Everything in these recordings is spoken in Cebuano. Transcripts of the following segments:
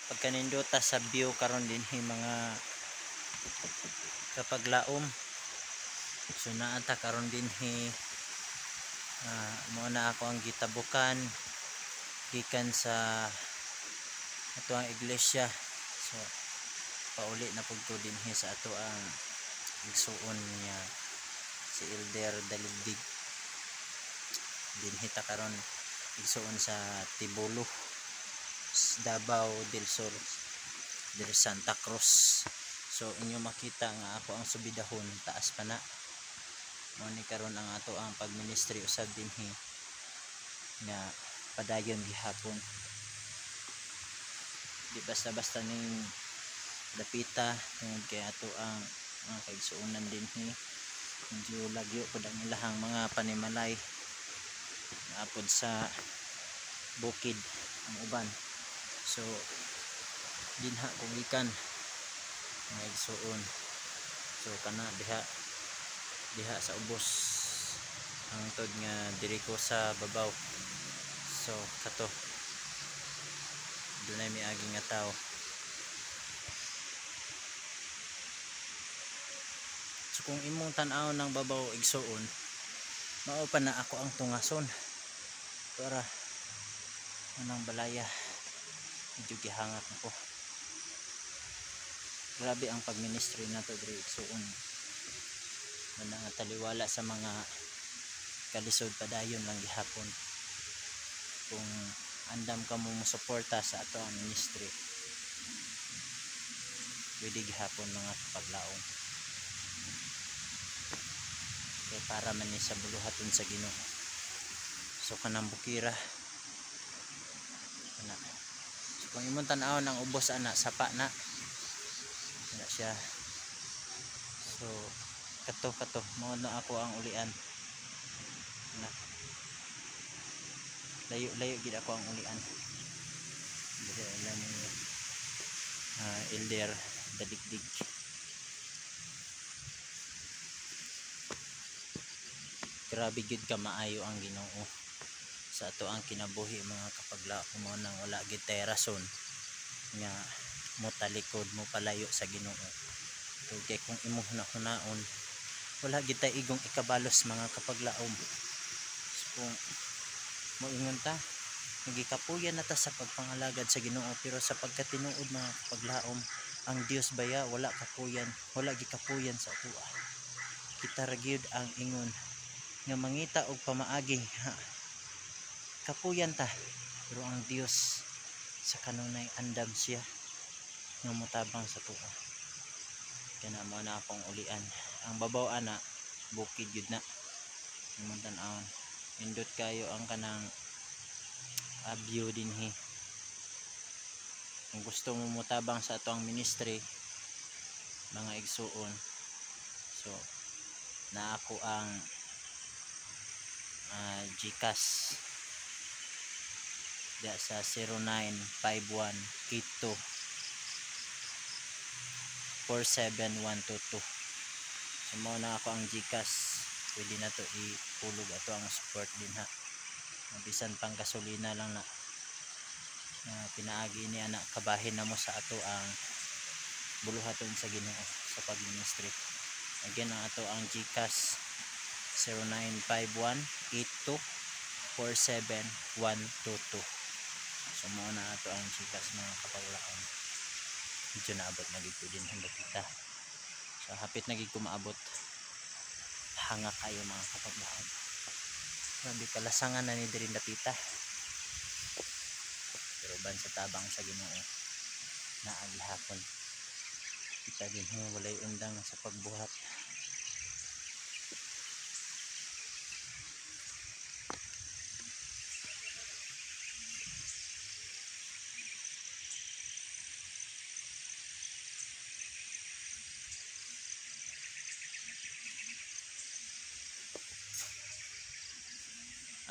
Pagkanindota sa view karon dinhi, mga kapaglaom. So naa ta karon dinhi, mao na ako ang gitabukan gikan sa ato ang iglesia. So pauli na pud ko dinhi sa ato ang igsuon niya, si Elder Daligdig. Dinhi ta karon, igsuon, sa Tibulo, Davao del Sur, del Santa Cruz. So inyo makita nga ako ang subidahon taas pa na. Mao ni karon ang ato ang pagministry usab dinhi nga padayon gihapon. Di basta-basta ning dapita tungod kay ato ang mga kaigsuonan dinhi medyo lagyo pud ang ilahang mga panimalay, naapod sa bukid ang uban. So dinha ko gikan, mga igsuon. So kana diha diha sa ubos, hangtod nga diri ko sa babaw. So kato dunay miagi nga tawo. So kung imong tan-aw ng babaw, igsuon, mao pa na ako ang tungason para anang balaya. Medyo gihangak ko. Grabe ang pagministry nato diri, igsuon. Wala nga taliwala sa mga kalisod, padayon lang gihapon. Kung andam ka mo mosuporta sa ato ang ministry, pwede gihapon, mga kapaglaom, kay para man ni sa buluhaton sa Ginoo. So kanang bukira ana. So kung imong tan-awon ang ubos ana, sapa na ana siya. So kato kato mao na ako ang ulian na. Layo layo gid ako ang ulian dili ala ni Elder Daligdig. Grabe gyud ka maayo ang Ginoo sa ato ang kinabuhi, mga kapaglaom. Mo nang wala gid tay rason nga mo talikod, mo palayo sa Ginoo. Kay kung imo hunahunaon, wala gid tay igong ikabalos, mga kapaglaom. So, kung moingon ta nagikapuyan na ta sa pagpangalagad sa Ginoo, pero sa pagkatinuod, mga kapaglaom, ang Dios baya wala kapuyan, wala gikapuyan sa atoa. Kita ra gyud ang ingon nga mangita og pamaagi, ha, kapuyan ta, pero ang Dios sa kanunay andam siya nga motabang sa tuwa. Kana mo na akong ulian. Ang babaw ana bukid yun na. Imong tan-awon, nindot kayo ang kanang view dinhi. Kung gusto mo motabang sa ato ang ministry, mga igsuon, so na ako ang GCash da sa 0951 82 47122. So mao na ako ang GCash. Pwede na to ipulog ato ang support din ha, bisan pang gasolina lang na pinaagi ni anak, kabahin na mo sa ato ang buluhaton sa Ginoo sa pagministry. Again, ang ato ang GCash 0951 82 47122. So mao na ato ang GCash, mga kapaglaom. Medyo naabot na gid ko din ang dapita. So hapit na gid ko maabot. Hanga kayo, mga kapaglaom. Grabe kalasangan na ni diri dapita, pero ban sa tabang sa Ginoo, naa gihapon. Kita din ho, walay undang sa pagbuhat.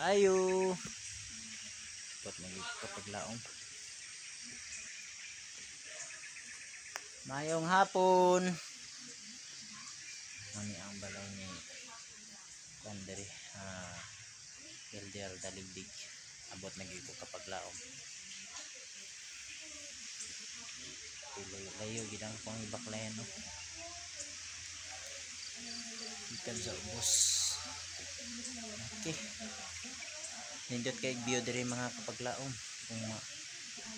Ayo. Dapat magiging kapaglaom. Mayong hapon. Ano ang balay ni Kandere, Elder Daligdig. Abot na gyud ko, kapaglaom. Layo gid ang akong gibaklayan, no? Gikan sa ubos. Okay, nindot kay view diri, mga kapaglaom. Kung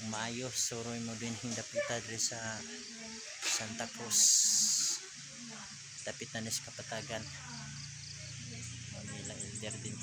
maayo, suroy mo dinhing dapita diri sa Santa Cruz. Dapit na ni sa Kapatagan. Manila Elder din.